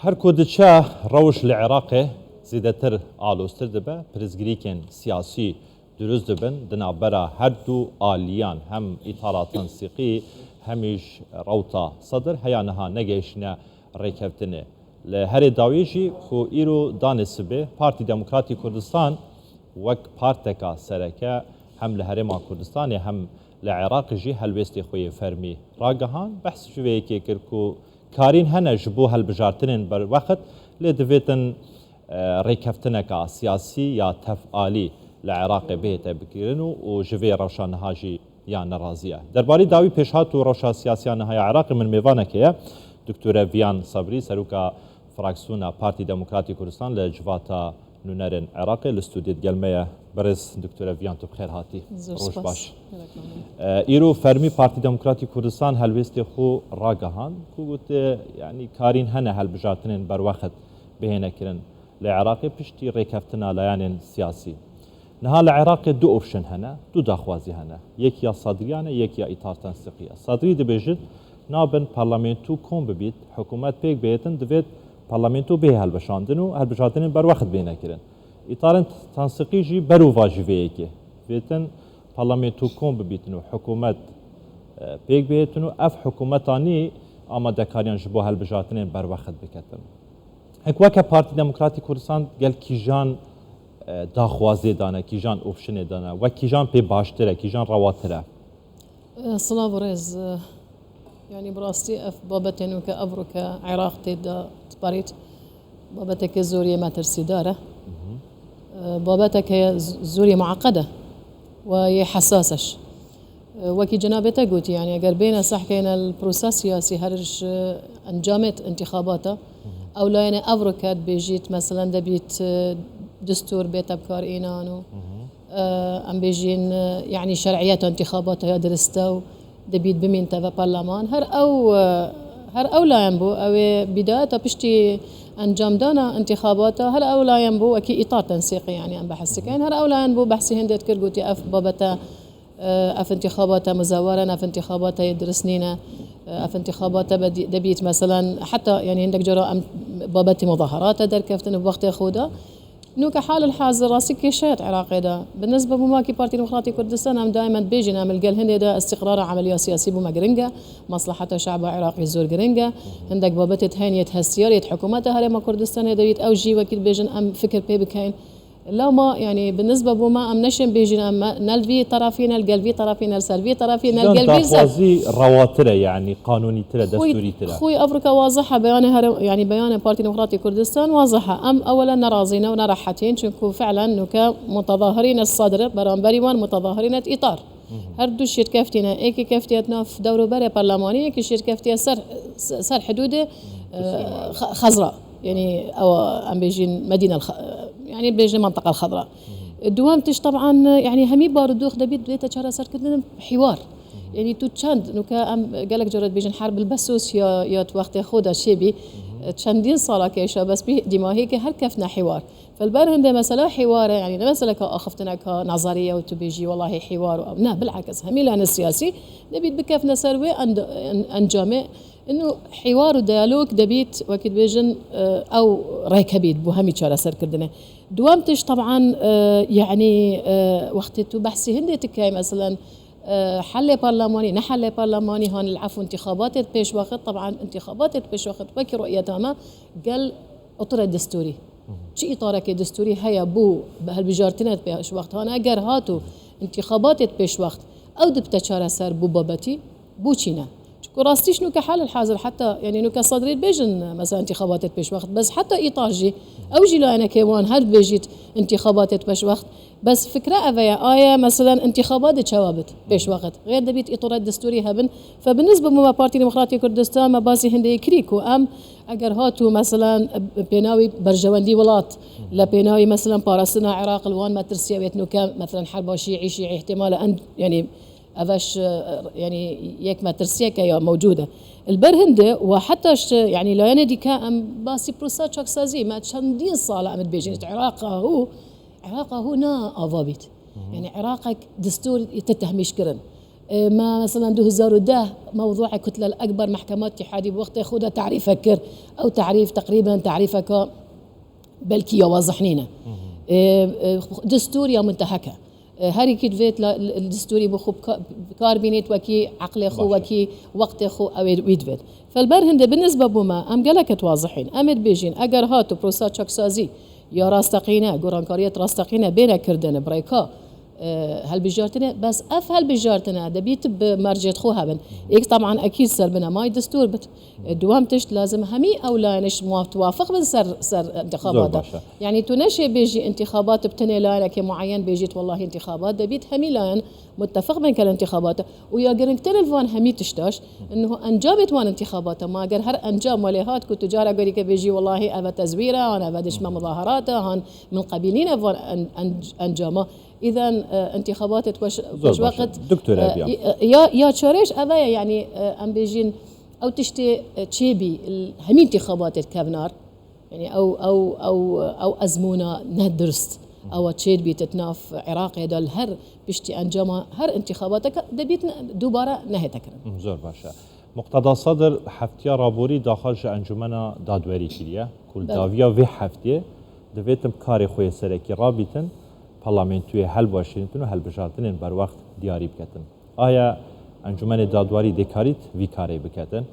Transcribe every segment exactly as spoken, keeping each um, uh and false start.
Her ku diçe rewş li Iraqê zêdetir aloztir dibe, pirsgirêkên siyasî dirust dibin, di navbera her du aliyan hem îtara tensîqî hemî ji rewta Sedr heya niha negehiştine rêkeftinê. Li herê dawî jî ku îro danê sibê Partî Demokratî Kurdistan wek parteka sereke hem li Herêma Kurdistanê hem li Iraqê jî helwêstê xwe yê fermî ragihan. Behs ji vê yekê kir ku karîn hene ji bo helbijartinên berwext, lê divêtin, e, rêkeftineka siyasî ya tevalî li Iraqê bihête bikirin û, û ji vê rewşa niha jî ya nerazî ye. Derbarî dawî pêşhat û rewşa siyasiya niha ya Iraqê min mêvanekê ye, Doktore Viyan Sabrî, seroka fraksiyona Partî Demokratî Kurdistan li Civata Nûnerên Iraqê li stûdyo digel me ye. Birêz Doktore Viyan, tu bi xêr hatî. Zor Roj spas. Baş. Gerek mane. E, îro fermî Partî Demokratî Kurdistan helwêstê xwe ragihand ku gote, yanî karîn hene helbijartinên berwext bihêne kirin li Iraqê piştî rêkeftina layanên siyasî. Niha li Iraqê du option hene, du daxwazî hene. Yek ya Sadriyan e, yek ya Îtar Tensiqî ye. Sadrî dibêjin, nabin parlamento kom bibît, hikûmet pêk bihêtin, divêt parlamento bihê helweşandin û helbijartinên berwext bihêne kirin. Îtarên Tensiqî jî berûva ji vê yekê. Vêtin parlamento kom bibîtin û hikûmet, e, pêk bihêtin û ev hikûmeta nî amadekariyan ji bo helbijartinên berwext biketin. Hek weke Partî Demokratî Kurdistan gel kîjan, e, daxwazê dane, kîjan optionê dane, wek kîjan pê baştir e, kîjan rewatir e? E, silav û rêz. E, yanî bi rastî ev babetên weke evroke Iraq tê de diparît, babeteke zor yê metirsîdar e. E, babeteke z-, zor yê mueqed e. Wa yê hesas e. Wekî cenabê te gotî, yanî eger bêne sehkeyne li prosa siyasî her ji encamê intixabata, ew layene evroke dibêjît, meselen debît, e, distûr bête bi kar înan û, e, em bêjîn, e, yanî şer'iyeta intixabata ya dirist e û debît bimînte ve parleman. Her ew, e, her ew layen bû, ew ê bîdayeta piştî encamdana intixabata, her ew layen bû, wekî îtar tensîqî, yanî em behs dikin. Her ew layen bû, behsî hindê dikir, gotî ev babete Ev intixabata muzawara ne, ev intixabata yê dirist nîne. Ev intixabata bedî-, debît, meselen, heta, yanî hindek cara em babetî muzaharata derkeftin bi wextê xwe de. Nûke halil hazir rastî kêşeyet Iraqê de. Bi nisbe bo makî Partî Demokratî Kurdistan em daimen dibêjin, em li gel hindê de îstiqrara emeliya siyasî bo me giring e. Maslaheta şe'ba Iraqê zor giring e. Hindek babetê heyên yê hestiyarê yê hikûmeta Herêma Kurdistanê de bît, ew jî wekî dibêjin em fikir pê bikeyn. Lama, yanî, bi nisbe bo me, em neşên bêjîn, em ne li vî terafî, ne li gel vî terafî, ne li ser vî terafî, ne li gel vî ser. Daxwazî rewatir e, yanî qanûnîtir e, destûrîtir e. Xwî Ewroka wazih e, beyanê here, yanî beyanê Partî Demokratî Kurdistan wazih e. Em ewela nerazî ne û nerehetîn, çunku fi'len nûke mutezahirîne Sedr, beramberî wan mutezahirîne îtar. Her du şêrkeftîne, êkê keftiye nav dewroberê perlemanî, êkê şêrkeftiye ser, ser hidûdê, e, Xe-, Xezra. Yanî ew em bêjîn Medîne, yanî bêjin Menteqa Xedra. Duwem tişt, teban, yanî hemî barûdûx debît bête çareserkirin hîwar. Yanî tu çend, nûke em gelek cara dibêjin herb li besos ya, ya tu wextê xwe de çêbî. Çendîn sala ke şabes bî, dîmahî ke her kefne hîwar. Felber hindê mesela hîwar e, yanî ne meseleka axiftineka nazarî ye û tu bêjî, wellahî hîwar û ew. Ne, bil'ekis, hemî lane siyasî debît bikefne ser wê end-, en-, encamê. Ino hîwar û diyalog debît, wekî dibêjin, e, ew rêke bît bo hemî çareserkirdinê. Duwem tişt, teban, e, yanî, e, wextê tu behsî hindê dikey, meselen, e, helê parlemanî, ne helê parlemanî, han li efû intixabatê di pêş wexit, teban intixabatê di pêş wexit, wekî ru'yeta me, gel oture destûrî. Çi îtarekê destûrî heye bo bi hilbijartinê di pêş wext hane? Eger hat û intixabatê di pêş wext, ew dibite çareser bo babetî, bo çî ne? Çunku rastî jî nûke halil hazir heta, yanî nûke Sedrî dibêjin, mesela, intixabatê di pêş wext. Bes heta îtar jî, ew jî layenekê wan her dibêjît intixabatê di pêş wext. Bes fikre ev e, aye, meselen, intixabatê çawa bit pêş wext? Xêr debît îtaret destûrî hebin. Fe bi nisbe me Partî Demokratî Kurdistan me basî hindê kirî ku em eger hatu, meselen, pênawî berjewendî welat, le pênawî, meselen, parastina Iraq li wan metirsiye wêt nûke, meselen, herba şîî, şîî îhtimal e, en, yanî, ev e ş-, yanî, yek metirsiyeke ya mewcûd e. Li ber hindê we heta ş-, yanî, layenê dîke em basî prosa çaksazî me çendîn sal e em dibêjin. Ît Iraqa hû, Iraqa hû na ava bît. Yanî, Iraqek destûr te tehmîş kirin. E, me, mesela, du hezar û deh mewzûê Kutlel Ekber Mehkema Îtîhadî bi wextê xwe de tarîfe kir. Ew tarîf teqrîben tarîfeke belkî ya wazih nîne. E, e, destûr ya muntehek e. E, her yekî divêt la, destûrî bi xwe bika-, bi kar bînît wekî eqlê xwe, wekî wextê xwe ew ê wî divêt. Fel ber hinde bi nisbe bo me, em gelek wazihîn. Em ê dibêjîn, eger hat û prosa çaksazî ya rasteqîne, gorankariyet rasteqîne bêne kirdin, bi rêka e, helbijartine, bes ev helbijartine debît bi mercêt xwe hebin. Êk teban ekîd ser binemayê destûr bit. E, duwem tişt lazim hemî ew layeniş muaf-, tuwafiq bin ser, ser intixabata. Zor baş e. Yani tu neşê bêjî intixabat bi tenê layenekê muayyen bêjît, wellahî intixabat debît hemî layen muttefiq bin kel intixabata. Û ya giringtir li van hemî tiştaş, inho encamê wan intixabata, ma eger her encam welê hat ku tu cara gerîke bêjî, wellahî ev e tezwîr e, han ev e dişme muzaharat e, han min qebîlîne van en-, en-, encama. Îden, e, intixabatê weş-, Zor baş e. Wext, Doktor e, Ebiyan. E, ya, ya çarêş ev e, yani, e, em bêjin, ew tiştê, e, çêbî, l-, hemî intixabatê kevnar, yani ew, ew, ew, ew ezmûna ne dirst, ewa çêdbît di nav Iraqê de li her piştî encama her intixabateke debît ne, dubare nehête kirin. Hı, zor baş e. Muqteda Sadir heftiya raborî daxwaz ji Encûmena Dadwerî kiriye, ku li Belê. dawiya vê heftê divêtin bi karê xwe yê serekî rabîtin, parlamentûyê helweşînitin û helbijartinên berwext diyarî biketin. Aya Encûmenê Dadwerî dê karît vî karê biketin?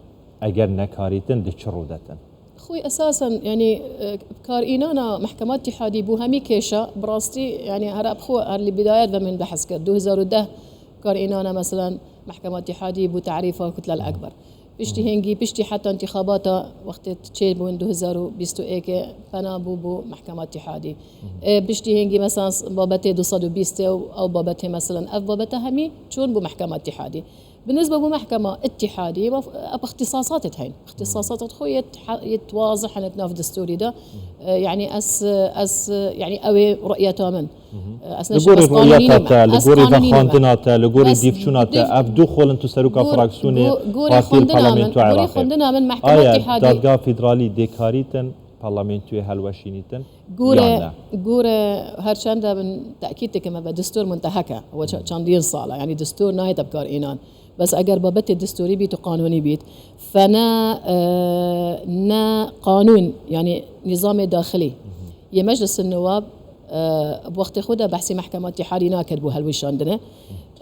Eger nekarîtin, di çi rû detin? Xwî esasen, yani, e, bi kar înana Mehkema Îtîhadî bû hemî kêşa, bi rastî, yani, her bi xwe, her li bidayet ve min behs kir. Du hezar û deh bi kar înana, meselen, Mehkema Îtîhadî bû tarîfa Kutlel Ekber. Piştî hêngî, piştî heta intixabata wextê çêbûn du hezar û bîst û êkê pena bû, bû Mehkema Îtîhadî. E, piştî hêngî, mesela, babetê du sed û bîstê û ew babetê, mesela, ev babete hemî çûn bû Mehkema Îtîhadî. Bi nisbe bû Mehkema Îtîhadî, ev ixtîsasatê heyîn. Îxtîsasatê xwe yê, yê wazih hene di nav destûrî de. E, yani ez, ez, yani ew ê ru'yeta min. Hı hı. Ez Li neşim gorî ez qanûnî ru'yeta nîme. te, li Ez gorî qanûnî nîme. vexwendina te, li gorî Bes dîfçûna te, dîf-, ev du xwe li tu seroka gor-, fraksiyonê go-, gorê Partiyê xwendina min, Parlamentoya gorê Iraqê. xwendina min Mehkema Aye Îtîhadî. Dadgeha Federalî dê karîtin parlamentoyê helweşînîtin Gorê, yan ne? gorê her çend e min tekîd dikim, ev destûr muntehek e. Ew ça-, çendîn sal e. Yani destûr nayête bi kar înan. Bes eger babetê destûrî bît û qanûnî bît, fe ne, e, ne qanûn, yani nîzamê daxilî yê Meclis Newab, e, bi wextê xwe de behsî Mehkema Îtîhadî nakir bû helwişandine.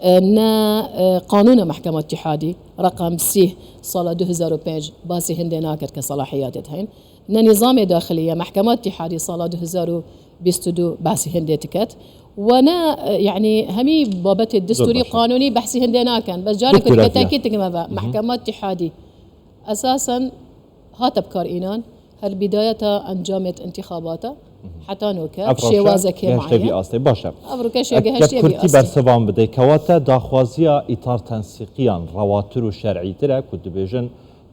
E, ne, e, qanûna Mehkema Îtîhadî reqem sîh sala du hezar û pênc basî hindê nakir ke selahiyatê heyîn. Ne nîzamê daxilî ye, Mehkema Îtîhadî sala du hezar û bîst û du behsî hindê diket. We ne, e, yani hemî babetê destûrî, baş e. qanûnî behsî hindê nakin. Bes carê Doktor ku dike Ebiyan. tekîd dikim eve, Hı hı. Mehkema Îtîhadî esasen hate bi kar înan, her bidayeta encamê intixabata, Hı hı. heta noke, Ev rewşe şêwazekê gehişte vî muayyen. astê. Baş e. Ev rewşe Eke gehiştiye vî kürtî astê. bersivan bide, kewate daxwaziya îtar tensîqiyan rewatî û şer'îtir e ku dibêjin,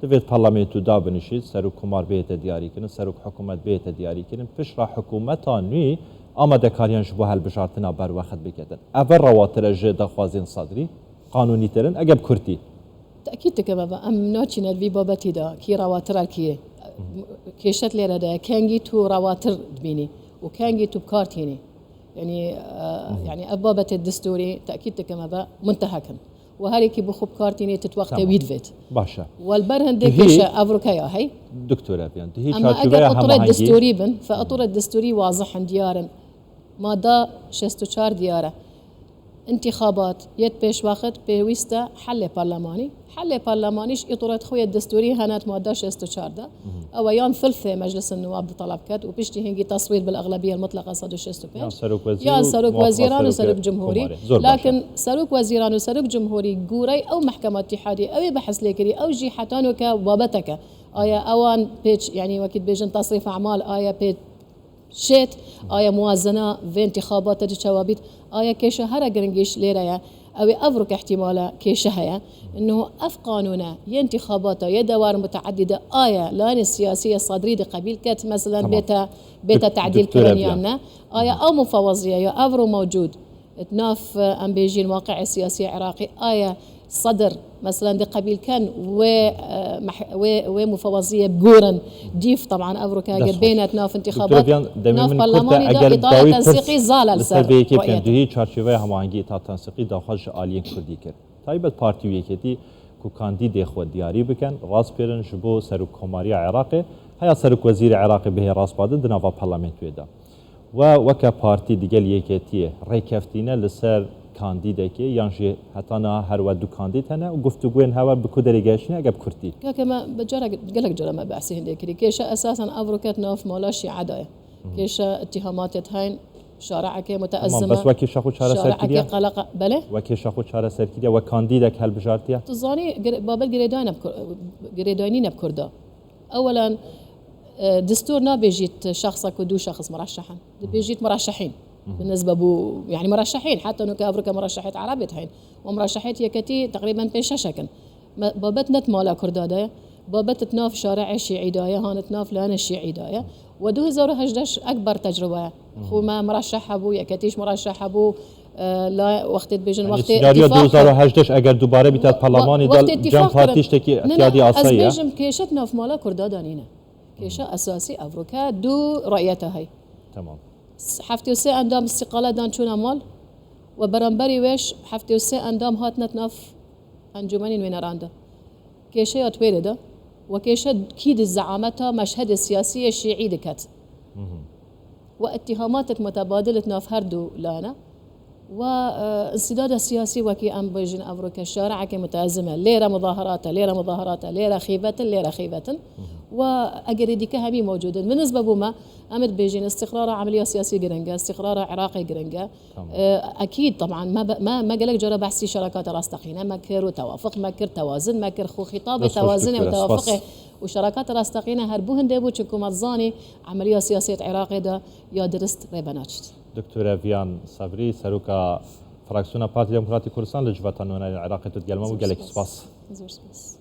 Divêt parlamento dabinişît, serok komar bihête diyarîkirin, serok hikûmet bihête diyarîkirin, piştre hikûmeta nû amadekariyan ji bo helbijartina berwext biketin. Ev e rewatire ji daxwazên Sadrî, qanûnîtir in, ege bi kurtî. Tekîd dikim, ev e, em naçîne di vî babetî de, kî rewatir e, kî kêşet lêre de, kengî tu rewatir dibînî û kengî tu bi kar tînî. Yani, e, Hı hı. yani ev babetê destûrî, tekîd dikim, ev e muntehek in. Û her yekî bi xwe bi kar tînê, tu di wextê Tamam. wî divêt. Baş e. Wel ber hindê Dihî kêşe evroke ya hey. Doktor Ebiyan, dihî Ama eger çarçoveya etirê hemahengî destûrî bin, fe etirê destûrî wazih in, diyar in. Mada şêst û çar diyar e. Întîxabat yê di pêş wexit pêwîst e helê parlemanî. Helê parlemanî ji îtirat xwe yê destûrî hene di madda şêst û çar de. Mhm. Ew e yan filfê Meclisa Newab ditaleb ket û piştî hingî teswît bil exlebiyel mutleqa sed û şêst û pênc. Yan serok wezîr Yan û serok muwafiqa wezîran û serokê serok cumhurî. komarê. Zor baş e. Lakin serok wezîran û serok cumhurî gorey ew mehkema îtîhadî ew ê behs lê kirî, ew jî heta noke babeteke. Aya ewan pêç, yani wekî dibêjin tesrîf emal, aya pê şêt, aya muwazena vê întîxabata çi çawa bît, aya kêşa here giringî ji lêre ye. Ew ê ev rûk ihtimale kêşe heye. Inneho ev qanûne yê întîxabata yê dewar muteedî de aya layene siyasî yê Sadrî de qebîl ket, meselen Tamam. bête, bête Dok-, tedîl Doktor kirin Ebiyan. yan ne. Aya ew mufawaziye ya ev rû mewcûd. Di nav, em bêjin, waqi'ê siyasî Iraqî aya Sedr, meselen, dê qebîl ken wê, eh, meh-, wê, wê mufawaziyê bigorin. Dîf, teban, ev rûke Dest eger xweş. bêne di nav Doktor intixabat, Ebiyan, demê nav min parlemanî kurt e, de eger îtaya dawî pirs tensîqî zal li ser ser vê yekê bikin. vê yekê. Duhî çarçoveya hemahengî îtaya tensîqî daxwaz ji aliyên kurdî kir. Taybet Partî û Yeketî ku kandîdê xwe diyarî bikin, rast bêrin ji bo serokkomariya Iraqê, heya serokwezîrê Iraqê bihê rast bade di nava parlamentoyê de. We weke partî digel Yeketiyê rêkeftîne li ser kandîdekê yan jî heta niha her we du kandîd hene û guftûgoyên hewe bi ku derê gehiştine, ege bi kurtî? Kake me bi cara, gelek cara me behsî hindê kirî. Kêşe esasen ev roket nav mala Şîe de ye. Kêşe îtîhamatê heyîn, şareekê Tamam, muteezime, bes wekî şaxû çareser şareekê kiriye? Qeleqa, belê? Wekî şaxû çareser kiriye, we kandîdek helbijartiye? Tu zanî, gire-, babet girêdayî ne bi Kur-, girêdayî nîne bi Kurda. Ewelen, e, destûr nabêjît şexsa ku du şexs murasheh in. Dibêjît murashehîn. Bi nisbe bû, yani murashehîn. Heta nuke ev roke murashehêt Erebê heyîn. Û murashehêt Yeketî teqrîben pênc şeşek in. Me, babet ne di mala Kurda de ye. Babet di nav şareê Şîî de ye, han di nav layene Şîî de ye. We du hezar û hejdeh ekber tecrube ye. Xwe me murasheh hebû, Yeketî jî murasheh hebû, e, la wextê dibêjin Yani wextê senaryo îtîfaq du hezar û hejdeh eger dubare bîta Wa-, wa-, parlemanî de wextê îtîfaq Cem Partî kirin. Tiştekî Ne, ne, ihtiyadî ez asayî ye. bêjim kêşe di nav mala Kurda de nîne. Kêşe esasî ev roke du rayeta hey. Tamam. Heftê û sê endam îstîqale dan çûne mal we beramberî wê ş-, heftê û sê endam hatine di nav encûmenên wêneran de. Kêşeya di wêrê de we kêşe kî di zeameta meşhedê siyasî yê şîî diket. We îtîhamatek mutebadil di nav her du layene. We, e, însîdada siyasî wekî em bêjin ev roke şareekê muteezim e. Lêre muzaherat e, lêre muzaherat e, lêre xîvet in, lêre xîvet in. We egerê dîke hemî mewcûd in. Bi nisbe bo me, em dibêjin îstîqrara emeliya siyasî giring e, îstîqrara Iraqê giring e. Tamam. E, ekîd, teban, me be-, me, me gelek cara behsî şerakata rasteqîne me kir û tewafiq me kir, tewazin me kir, xwe xîtabê Dest xweş, tewazinê û doktora, spas. tewafiqê û şerakata rasteqîne her bû hindê bû, çunku me dizanî emeliya siyasî di Iraqê de ya dirist rê venaçît. Doktora Viyan Sebrî, seroka fraksiyona Partî Demokratî Kurdistan li Civata Nûnerên Iraqê, tu digel me bû, Zor gelekî spas. spas. Zor spas.